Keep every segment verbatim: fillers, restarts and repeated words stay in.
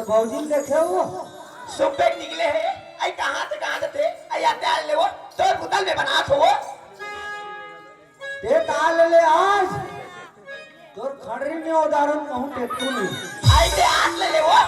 भौजी ल देखे हो? सुबह निकले हे, आई कहाँ से कहाँ जाथे? आई आते आल ले वो, तोर बुतल में बनात हो वो। ते ताल ले आज, तोर खड़री में उदाहरण कहूँ टेटू नहीं। आई ते आल ले वो।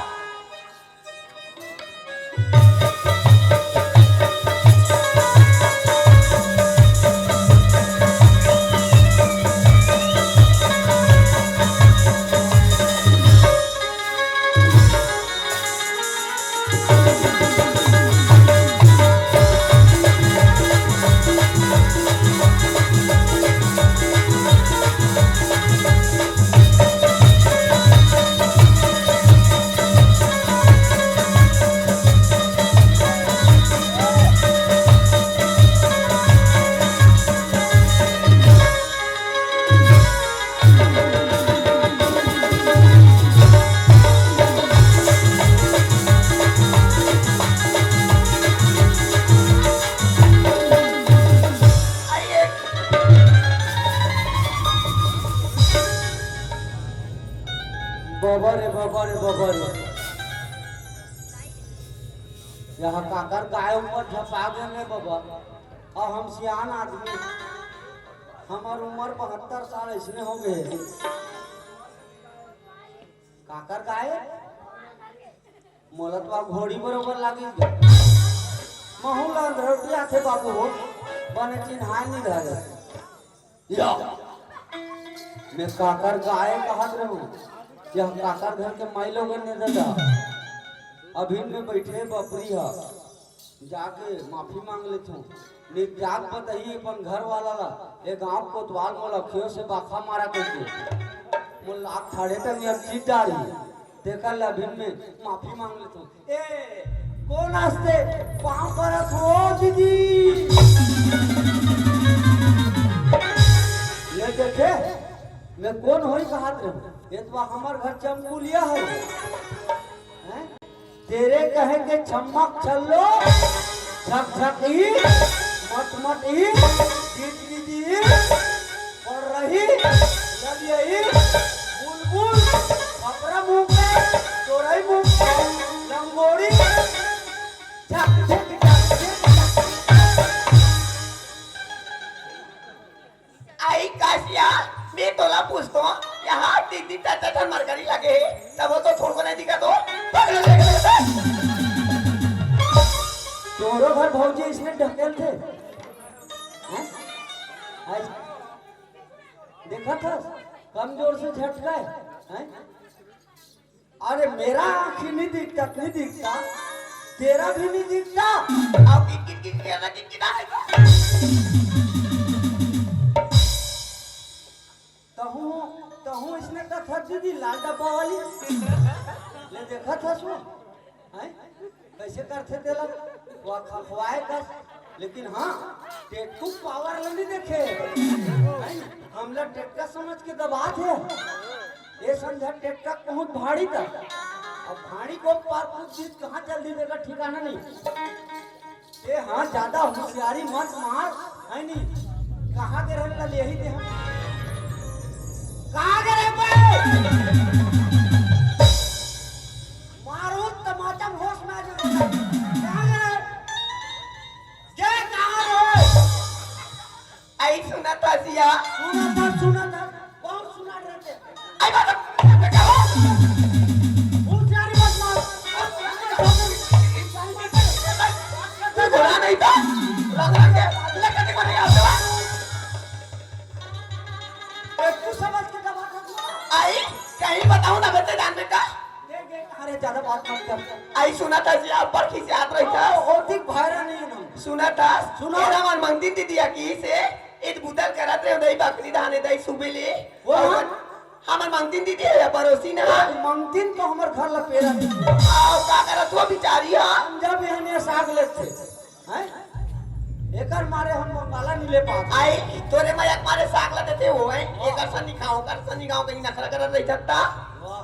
बाबा रे, बाबा रे, बाबा रे। यहाँ काकर गाय ऊपर झपा गए रे बाबा। और हम सियान आदमी, हमार उम्र बहत्तर साल ऐसने हो गए। काकर गाय? मोला तो घोड़ी बरोबर लागिस गा। महू ला अंधरौटी आथे बाबू हो, बने चिन्हाय नहीं धरे। या, मैं काकर गाय कहत रहूं, यह काकर घर के माई लोगन ने दादा। अभी मैं बैठे बपरी हा, जाके माफी मांग लेथों। नित्याग पतही अपन घर वाला ला, ये गांव कोतवाल मोला खियो से बाखा मारा करके। मोला लात थाड़े तक यार चीट डारी। तेकर ले अभी मैं माफी मांग लेथों। ए, कोन आस्ते पाँव परत हो दीदी? ले देखे, मैं कोन होई कहत रहूं। ये तो हमर घर चमकुलिया है। हैं? तेरे कहे के छम्मक छल्लो, झकझक ई, मटमट ई, टिटली दी, पड़रही, ललियई, बुलबुल, खपरा मुंह के, चोरई मुंह के, लंगोड़ी, झक, झक, झक, झक। आई कासिया, मैं तोला पूछतो, यहाँ तीन दिन चार चार ठन मरकरी लगे हे, तब वो तो थोड़को नहीं दिखा तो, पगला देख ले। तोरो घर भौजी इसने ढकेल थे। हैं? आज देखा था, कमजोर से झटका है, हैं? अरे, मेरा आँखी नहीं दिखता, नहीं दिखता, तेरा भी नहीं दिखता। आओ, किट, किट, किट, किट, किट, किट, किट। तहूँ, तहूँ इसने कथा दीदी लाल डब्बा वाली। ले देखा था सो, हैं? कैसे करथे तेला? वो खखवाए कस। लेकिन हाँ, टेटू पावर ल नहीं देखे। हैं? हमला टेटका समझ के दबात हे। ये समझा टेटका पहुंच भाड़ी तक। अब भाड़ी को पार कुछ चीज कहाँ चल दी देगा, ठिकाना नहीं। ये हाँ, ज्यादा होशियारी मत मार, है नहीं? कहाँ के रहने वाले यही थे हम? कहाँ के रहे पे? मारो तमाचा होश में आ जाओ। कहाँ के रहे? ये कहाँ रहे? आई सुना था सिया। सुना था, सुना था। बहुत सुना रहते। आई बात, बेटा हो। होशियारी मत मार। तू घोड़ा नहीं था। लग रहा है, लग रहा है, मर गया, चला। ए, तू समझ के दबा था तू। आई, कहीं बताऊं ना, बेटे जान बेटा। देख, देख, अरे, ज्यादा बात मत कर। आई सुना था सिया, ऊपर खिसियात रही था। ओ, ओ, ठीक, भायरा नहीं है ना। सुना था, सुना। ये हमार मंगती दीदी आकी से, इत बुतल करत रहे, दई बकरी धाने, दई सुबह ले। वो और हाँ। हमर मंगतिन दीदी हे या पड़ोसी ना? मंगतिन तो हमर घर ला पेरा नहीं। आओ, का करत हो बिचारी, हाँ? हम जब यहाँ साग लेते, हैं? एकर मारे हम बंगाला नहीं ले पाते। आई, तोरे मैं एक मारे साग ला देते हो, हैं? एकर सनी खाओ, कर सनी खाओ, कहीं नखरा करत रही सकता। वाह।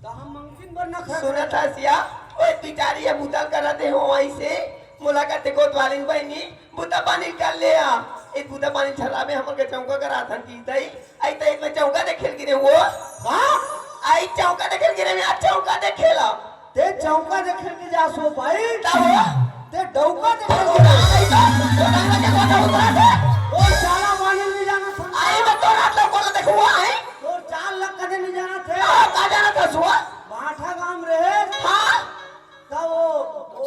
तो हम मंगतिन बर नखरा सुनत करत हस या, ओए बिचारी ये बुतल करत हे हो, वहीं से मुलाकात कोतवालिन बहिनी, बुता पानी कर ले आ। ए बुता पानी छला में हमर के चौका करा थन की दई। आई त एक में चौका देखेल गिरे वो। हाँ? आई चौका देखेल गिरे में, आ चौका देखेला। ते चौका देखे के जासो भाई। का हो? ते डौका देखे के जासो। नहीं तो, तो डौका के कोठा उतरा दे। ओ साला वाली नहीं जाना था। आई मैं तो रात लोग को देखुआ है। तो चार लाख कदे नहीं जाना थे। हाँ, का जाना था सुआ? बाठा गांव रहे। हाँ। तब वो, वो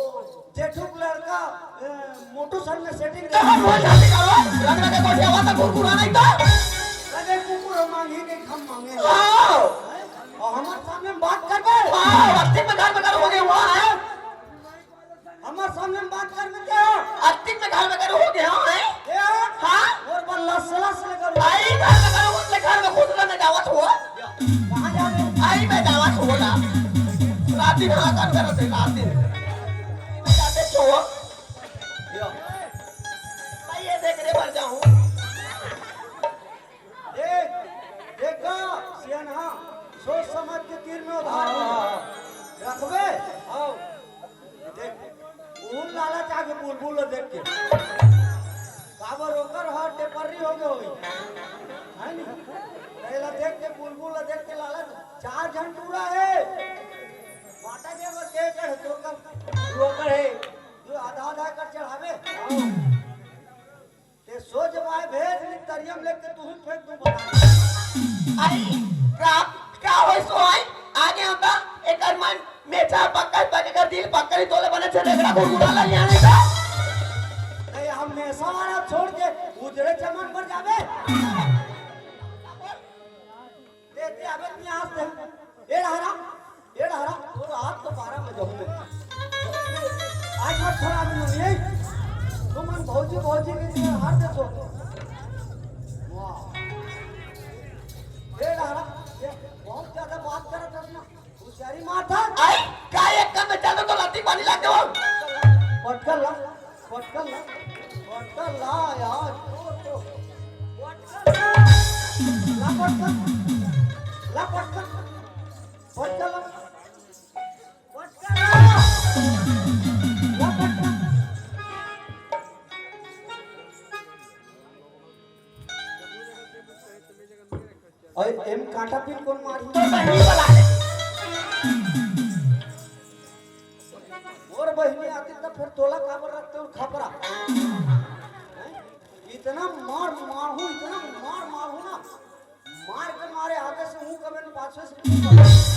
जेठू के लड़का, ए, मोटू सर में सेटिंग तो हम हो जाते करो। रंग रंग कोठिया वाला कुरकुरा नहीं तो। कदे कुकुर मांगी के हम मांगे। हाँ। हैं? और हमारे सामने बात कर बे। हाँ, अस्तिक में घर में करो हो गया हुआ है। हमारे सामने बात कर बे क्या? अस्तिक में घर में करो हो गया है। क्या? हाँ। और बल्ला सला से करो। आई घर में करो, उसने घर में खुद में जावत हुआ। कहाँ जावे? आई मैं जावत हुआ ना। राती में आकर करते, राती में। मैं जाते छो। यो। मैं ये देख रे मर जाऊं। ए, देखा, सियान, हाँ, सोच समझ के तीर में उधार हाँ, हाँ, हाँ। रखबे? हाँ। देख, उन लालच आगे बुलबुल ला देख के। काबर ओकर हा टेपर्री हो गए होई। है नी? एला देख के बुलबुल ला देख के लालच चार झन टूरा है। बाटा के बर के कर तो कर। तू ओकर है। जो आधा आधा कर चढ़ावे। हाँ। ते सोच माय भेज नितरियम लेके तू ही फेंक दूं बता। आई, का, का होय सो आई? आगे होता, एकर मन मेचा पक्का, पक्का कर दिल पक्का नहीं तोले बने छे रेगड़ा गुड़गुड़ा ला लिया नहीं था। नहीं, हम मेसा वाला छोड़ के उजरे चमन पर जावे। देते अबे इतनी आस दे। ए डहरा, ए डहरा, तोर हाथ तो बारह में जाऊंगे। आज मत छोड़ा अभी मम्मी, ए। तुम मन भौजी, भौजी के लिए हाथ दे सो। वाह। ए डहरा, ये बहुत ज्यादा बात करत हस ना। होशियारी मार था। आई, का एक काम में चल तो लाती पानी लाग जाओ। पटकल ला। पटकल ला, पटकल ला यार, तो, तो। पटकल ला। ला पटकल, ला पटकल, पटकल ला। पटकल ला। ला पटकल। अउ एम कांटा पिन कोन मारही? तो बहिनी वाला है। मोर बहिनी आती त फेर तोला काबर रखते और खपरा? हैं? इतना मार मारहूं, इतना मार मारहूं ना, मार के मारे आगे से हूं कबे न पाछे से।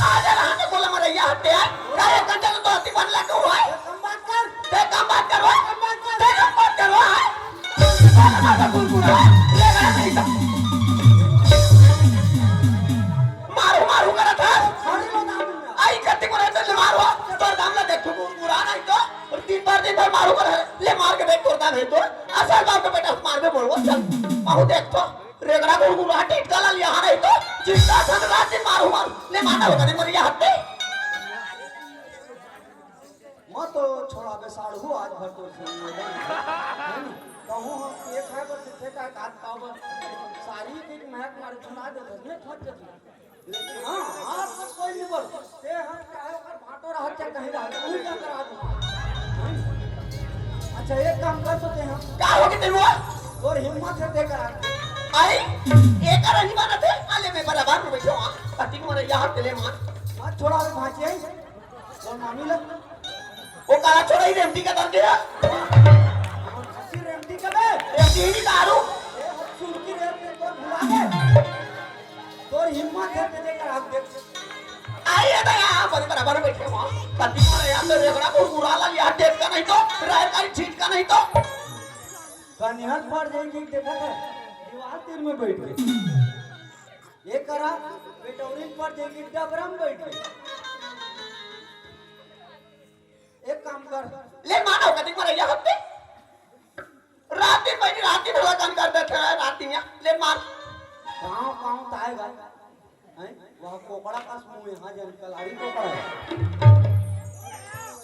आजा रहा ने बोला मरैया हत्या। का एक घंटा तो अति बन लग हुआ है। कम बात कर। ते कम बात करो। कम बात कर। ते कम बात करो, हाँ? मारो, मारो करत हस। आई कत्ती को रहते ले मारो। तोर दाम ला देख, तू बुरा नहीं तो। और दिन भर, दिन भर मारो कर। ले मार के देख, तोर दाम है तो। असल बाप का बेटा मार में बोलबो, चल। महू देख तो। रेगड़ा गुड़गुड़ा टिटका ला लिया नहीं तो। जितना धन रात दिन मारो, मारो। ले मार ना होगा, नहीं मर गया हत्ते। मैं तो छोड़ा बे साढ़ू आज भर तो सुनिए। कहूँ हम एक है बस इथे का काट पाओ बस। सारी दिन महक मारे सुना दे बस मैं थक जाती। लेकिन हाँ, आज तक कोई नहीं बोल। ते हम चाहे ओकर भाटो रहा चाहे कहीं रहा, तू ही क्या करा दो। अच्छा एक काम कर सकते हैं हम। का हो गए तेरे वो? तोर हिम्मत है ते करा। आई, एक रही मानत है। आले मैं बराबर में बैठो हाँ। कटिंग मारे यहाँ तेले मार। मत छोड़ा बे भांचे। कौन मामी ला? वो काला छोरा ही रेमटी का दर गया। हंसी रेमटी का बे। रेमटी ही नहीं दारू। ए, हम सुन की रेमटी को भुला गए। तोर हिम्मत है तेरे का हम देख। आई है तो यहाँ पर बराबर बैठे हुआ। पति मारे यहाँ तो रेगड़ा को बुरा ला यहाँ देख का नहीं तो, राय का छीट का नहीं तो। कनिहन पड़ जाएगी, देखा था? दीवार तीर में बैठ गए। ये करा, पेटौरी पड़ जाएगी, डबरा में बैठ गए। एक काम कर। ले मानो कदी पर यह हफ्ते। रात दिन बैठी, रात दिन हलाकान कर देते हैं, रात दिन यहाँ। ले मार। गाँव, गाँव ताएगा। हैं? वह कोकड़ा का समूह यहाँ जन कलारी कोकड़ा है।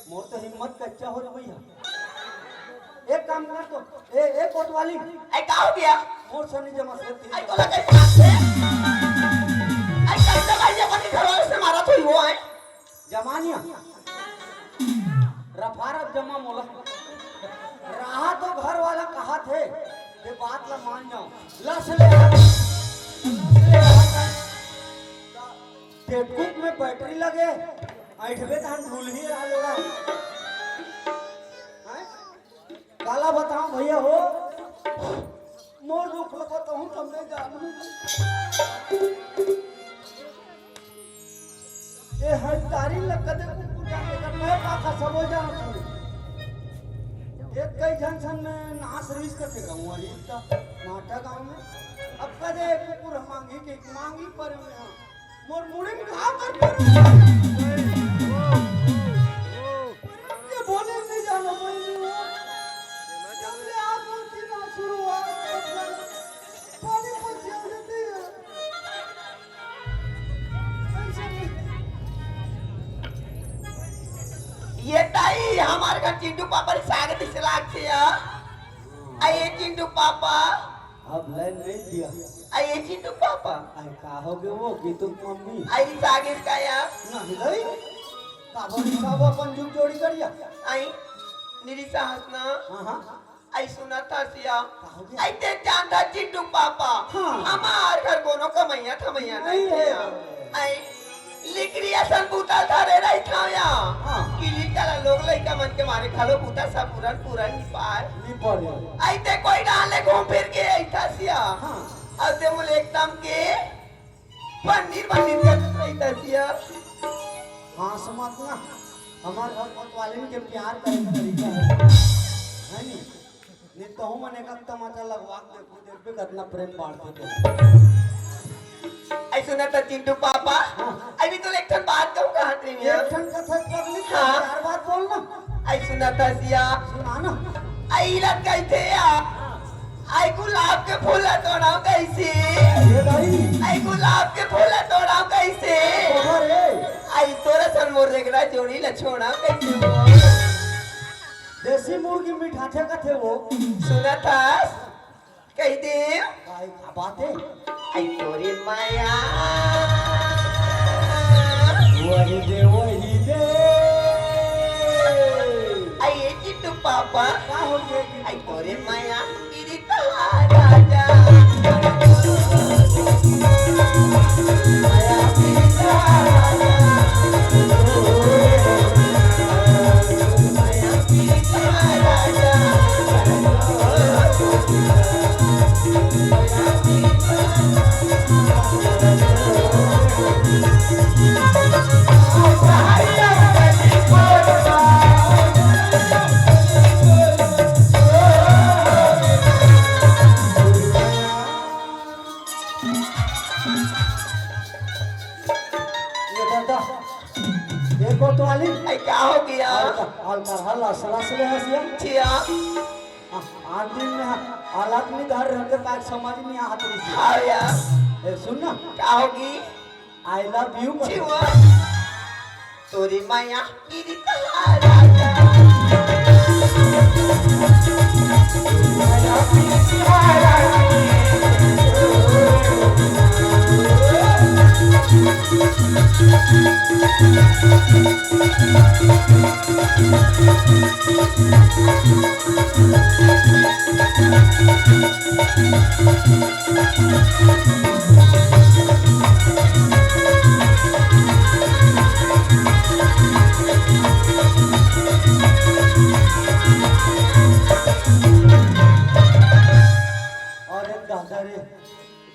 मोर तो हिम्मत कच्चा हो रे भैया। एक काम कर तो, ए, ए कोतवाली। आई का हो गया? मोर सनी जमा से। आई तो लगे बात है। आई कैसे भाई ये बनी घर वाले से मारा तो ही वो है। जमानिया। रफारफ जमा मोला। रहा तो घर वाला कहा थे, ये बात ला मान जाओ। लस ले। पेटकुक में बैटरी लगे, ऐठबे तहन भूलही रहा लोड़ा। हैं? काला बताओ भैया हो, मोर दुख ल बताऊं तब नहीं जानू। ए हर तारी ल कदे कुकुर जाने का मैं पाखा सबो जान तू। एक कई झन सन में नास रिस करके गाँव वाली का नाटा गाँव में। अब कदे कुकुर मांगी के मांगी पर में मोर मुड़ी में घाव कर पड़। ये बोले नहीं जाना बोल रही हो। जब ले आग होती ना शुरू हुआ, तब से पानी पर चल देती है। ऐसे नहीं। ये ताई, हमारे घर चिंटू पापा री साग दिसे लागथे या। आ ये चिंटू पापा। अब लाइन नहीं दिया। आ ये चिंटू पापा। अरे का हो गए वो गीतू की मम्मी? आई साग इसका या। नहीं भाई। का बोली सब अपन जुग जोड़ी करिया। आई निरी साहस ना। हाँ, हाँ। आई सुना था सिया। का हो गया? आई ते जानता चिंटू पापा। हाँ। हमार घर कोनो कमैया धमैया नहीं नहीं थे है। या। आई लिकरी असन बूता धरे रहिथव या। हाँ। किली कला लोग लइका मन के मारे घलो बूता सब पूरन पूरन निपाय। निपाय। आई ते कोई डाले घूम फिर के अइथा सिया। हाँ। अउ ते मोला एकदम के पनीर पनीर करत रहिथा सिया। हाँ, समझ ना, हमार घर कोतवालिन के प्यार करे के तरीका है, है नी? नहीं तो हम मन एक तमाचा लगवा के देखो, देखबे कितना प्रेम बांटते तो। आई सुना था चिंटू पापा, हाँ। अभी तो एक ठन बात कहूँ कहा तेरे एक ठन कथा पगली, हाँ। चार बात बोल ना। आई सुना था सिया। सुना ना। आई लत कही थे या। आई गुलाब के फूल ला तोड़ाव कइसे? ये भाई। आई गुलाब के फूल ला तोड़ाव कइसे? कहाँ रे? आई तोरा सन मोर रेगड़ा जोड़ी ला छोड़ाव कइसे वो? देसी मुर्गी मिठाथे कथे वो। सुना था? कही दे। आई का बात है? आई तोरे माया। वही दे, वही दे। आई ये चिंटू पापा। का हो गया? आई तोरे माया। ये दादा, ये कोतवाली। आई का हो गया? हल्का, हल्का, हल्ला, सला, सले हंसिया। छिया। आ, आदमी में हा-, हालात नहीं धर रहते, पाक समझ नहीं आत रही थी। हाँ यार। ए, सुन ना। का होगी? I love you कर। छिया। तोरी माया। अरे दादा रे,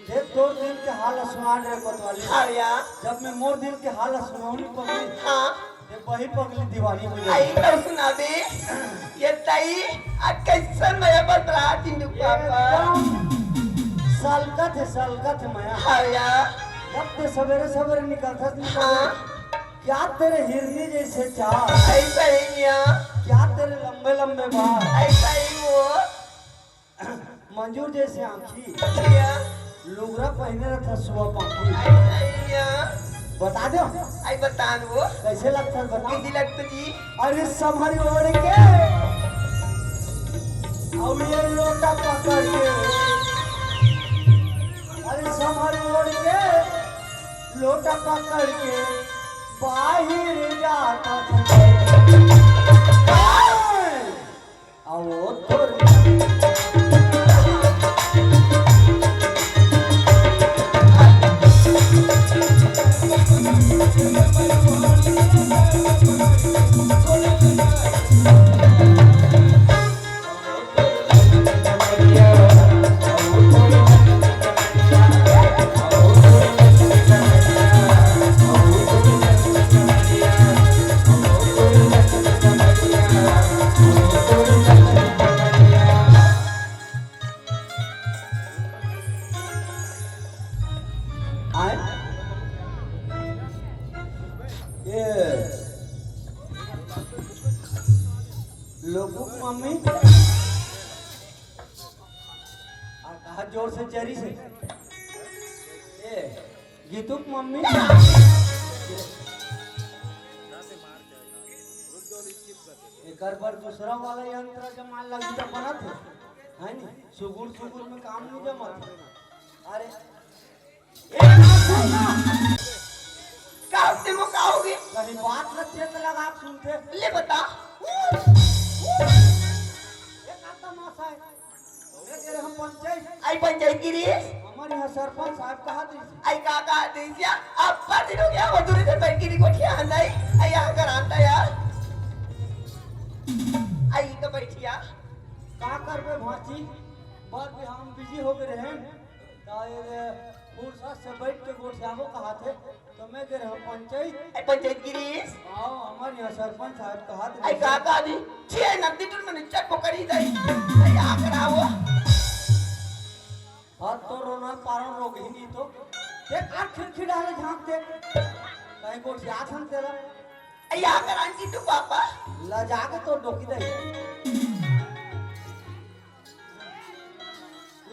देख तोर दिल के हाल सुनान रे कोतवाली। हाँ यार। जब मैं मोर दिल के हाल सुनाऊंगी पगली, हाँ। ये वही पगली दीवानी हो जाए। आई तो सुना दे। ये तई, आज कैसन मया बतला चिंटू पापा। एकदम सलकत है, सलकत है मया। हाँ यार। जब ते सवेरे सवेरे निकलता, निकलता, हाँ। क्या तेरे हिरनी जैसे चाल? ऐसा ही मिया। क्या तेरे लंबे लंबे बाल? ऐसा ही वो। मंजूर जैसे आँखी। मिया। लुगरा पहिने रहता सुआ पाखी। ऐसा ही मिया। बता दो। आई बतान वो। कैसे लगता है बता। कैसी लगता जी? अरे संभरी ओढ़ के। और ये लोटा पकड़ के। अरे संभरी ओढ़ के। लोटा पकड़ के। बाहर जाता था। आओ थोड़ी। आय? ये लोकुक मम्मी, आ कहा जोर से चरी से। ये गीतुक मम्मी, एकर बर दूसरा वाला यंत्र जमा लगी त बनत हे, है नी? सुगुर सुगुर में काम नहीं जमत। अरे ए, का होथे मो, का होगे? कहीं बात ल चेत लगा के सुनथे। ले बता। एक आता मासा है। एक बेर हम पंचायत। आई पंचायत गिरीस? हमर यहाँ सरपंच साहब कहा दीस। आई का कहा दीस या? अब पर दिन हो गया, वो दूरी से बैठ के नहीं गोठिया हंदाई। आई यहाँ कर आता यार। आई का बैठिया। का करबे भांची? बात भी हम बिजी हो गए रहे। त ये फुरसत से बैठ के गोठियाबो कहाथे, त मैं गे रहूं पंचायत। ए, पंचायत गिरीस? आओ, हमर यहाँ सरपंच साहब कहात ए, रहे। का कहा दी? छे नदी टूर में चट पकड़ी जाई। ए, आ कराओ। बात तो रोना पारण रोग ही नहीं तो। देख, आ खिड़की डाले झांक दे। कहीं गोठियाथन तेला। ए, आ करान चिंटू पापा। ला जाके तो डोकी दे।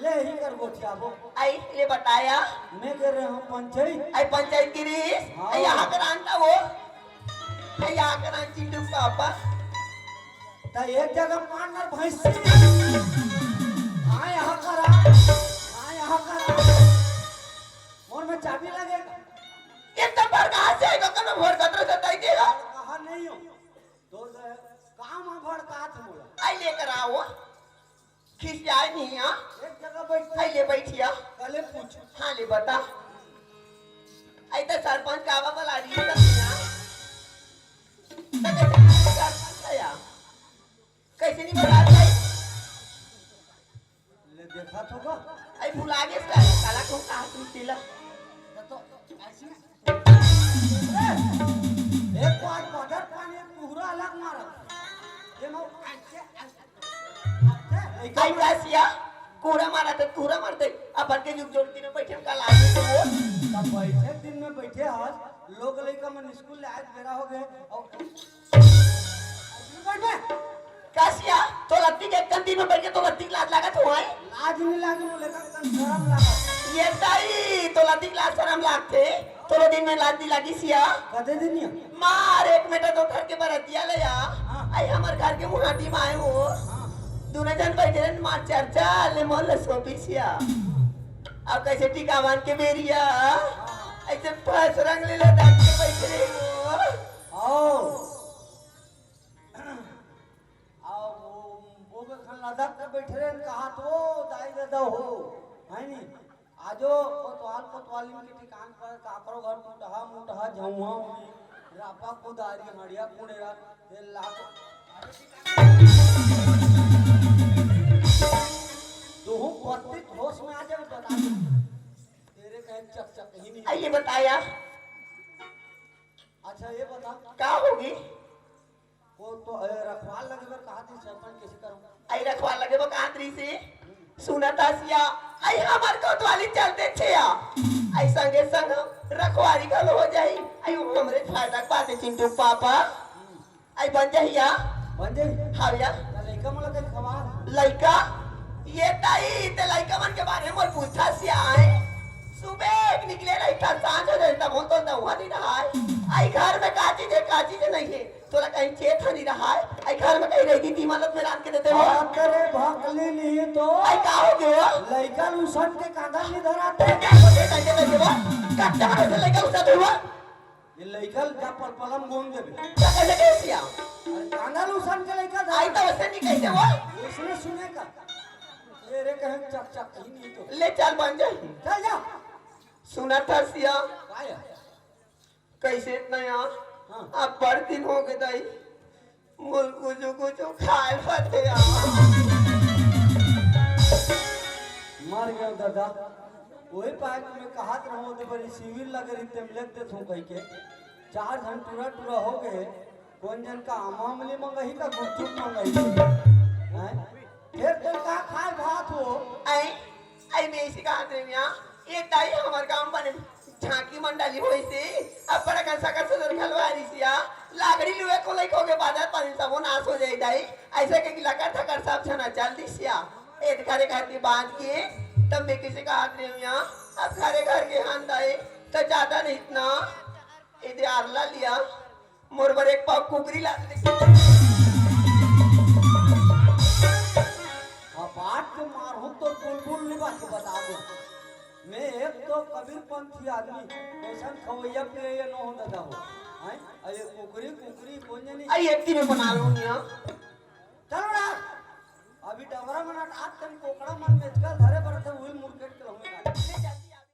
ले ही कर गोठियाबो। आई, ले बताया। मैं गे रहूं पंचायत। आई पंचायत गिरीस। हाँ। आई यहाँ कर आंटा वो। आई यहाँ कर आन चिंटू पापा। त एक जगह मारना भैंसी। हाँ, यहाँ करा। हाँ, यहाँ करा। मोर में चाबी लगेगा। एकदम बरगाह से आएगा, कल मैं भोर कतरे से तय देगा। कहा नहीं हो। तो काम भड़कात मोला। आई लेकर आओ। खिसियाए नहीं, हाँ? एक जगह बैठ। आई ले बैठिया। कले पूछ। हाँ, ले बता। आई तो सरपंच का बाबा लाड़ी का ना। तो कैसे नहीं सरपंच आया? कैसे नहीं बता भाई? ले देखा तो का? आई भुला गए साला, साला कौन कहा तुम तेला? तो ऐसे ए, एक बार बदर पानी पूरा अलग मारा। ये नो ऐसे, ऐसे, ऐसे, आई कासिया, कूड़ा मारा थे, कूड़ा मार दे। अपन के जुग जोड़ तीनों बैठे हम कल आगे तो वो। तब बैठे दिन में बैठे आज, लोग लइका मन स्कूल ले आज बेरा हो गए। और बैठ बे। कासिया, तो लत्ती के एक दिन में बैठ के तो लत्ती लाज लागत हो, हैं? लाज नहीं लागे, वो लेकर तन शर्म लागत। ये ताई, तो लत्ती लाज शर्म लागते। तोरो दिन में लाज नहीं लागी सिया। कते दिन या? मार एक मेटा तो घर के बरतिया ले या। हाँ। आई हमर घर के मुहाटी में आए हो। हाँ। दोनों जन बैठे रहन मार चर्चा ले मोल सोपी सिया। अब कैसे टिकावन के बेरिया। हाँ। ऐसे फस रंग ले ले दांत के बैठे रहे हो। आओ। आ वो, वो बेखन लदक के बैठे रहे, कहा तो दाई ददा हो, है नी? आजो कोतवाल कोतवालिन के ठिकान पर काकरो घर टूटहा मुटहा झउहा हुई, रापा कुदारी हड़िया कुड़ेरा, ये लाख। तुहू पत्ती होश में आ जावे, बता दे। तेरे कहे चक चक ही नहीं। आइए बताया। अच्छा ये बता। का होगी? वो तो, ए, रखवाल लगे बर कहा थी सरपंच, कैसे करूं? आई रखवाल लगे बर कहा थी से? सुना था सिया, आई हमार कोतवाली चलते छे आ। आई संगे संग रखवाली घलो हो जाई। आई वो हमरे फायदा के बात है चिंटू पापा। आई बन जाई या? बन जाई? हाँ या। त लइका मन ला कहीं खवा। लइका? ये ताई, ते लइका मन के बारे में पूछा सिया आए। सुबह एक निकले रही था, सांझ हो जाए तब हो तो नौवा दिन आए। आई घर में का चीज है, का चीज नहीं है। तोला कहीं चेत ह नहीं रहा है। आई घर में कहीं रही थी, तीमलत में रांध के देते हो। हाँ, तेरे भकली नहीं तो। आई का हो गयो? लइका लूसन के कांदा नहीं धराते। तेरे क्या हो गया, कैसे लगे वो? कब तक ऐसे लइका लूसन हुआ? ये लइका जा पलपलम गोंद देबे। क्या कैसे कैसे आ? अरे कांदा लूसन के लइका धरा। आई तो वैसे नहीं कैसे वो? उसने सुने का? ये रे कहें चक चक ही नहीं तो। ले चल बन जाए। चल जा। सुना था सिया। काय? कैसे इतना यार? हाँ। अब बड़ दिन हो गए दाई। मोल कुछ कुछ खाए पते यार। मर गयो दादा। वही पाए कि मैं कहत रहूं, तो बड़ी शिविर लगे रही, तेम लेते थो कह के। चार झन टूरा टूरा हो गए। कौन जन का आमा अमली मंगाही का गुपचुप मंगाही? हैं? फिर तो का खाए भात हो? आई, आई मैं इसी कहा थे मियाँ, ये दाई हमारे गांव बने। झांकी मंडली होइसे, अब बड़ा कन सकर सदर घलवा रिसिया, लागड़ी लुए को लइको के बादर पानी सबो नाश हो जाई दाई, ऐसे के लकर थकर सब छना चल दिसिया। ए घरे घर के बांध के, तब मैं किसी का हाथ नहीं हुआ, अब घरे घर के हान दाई, तो ज्यादा नहीं इतना, ए दे आरला लिया, मोर बर एक पाव कुकरी ला दे। अब बात के मारहूं तो बुलबुल नहीं बात बता दो। मैं एक तो कबीर पंथी आदमी, कोइसन खवैया पिए ये नो हो दादा हो। हैं? अरे कुकरी, कुकरी कौन जानी? आई एक दिन बना लो निया। चलो ना। अभी डबरा में नट आज तन कोकड़ा मन में कल धरे पर थे उही मुर्केट के रहूंगा।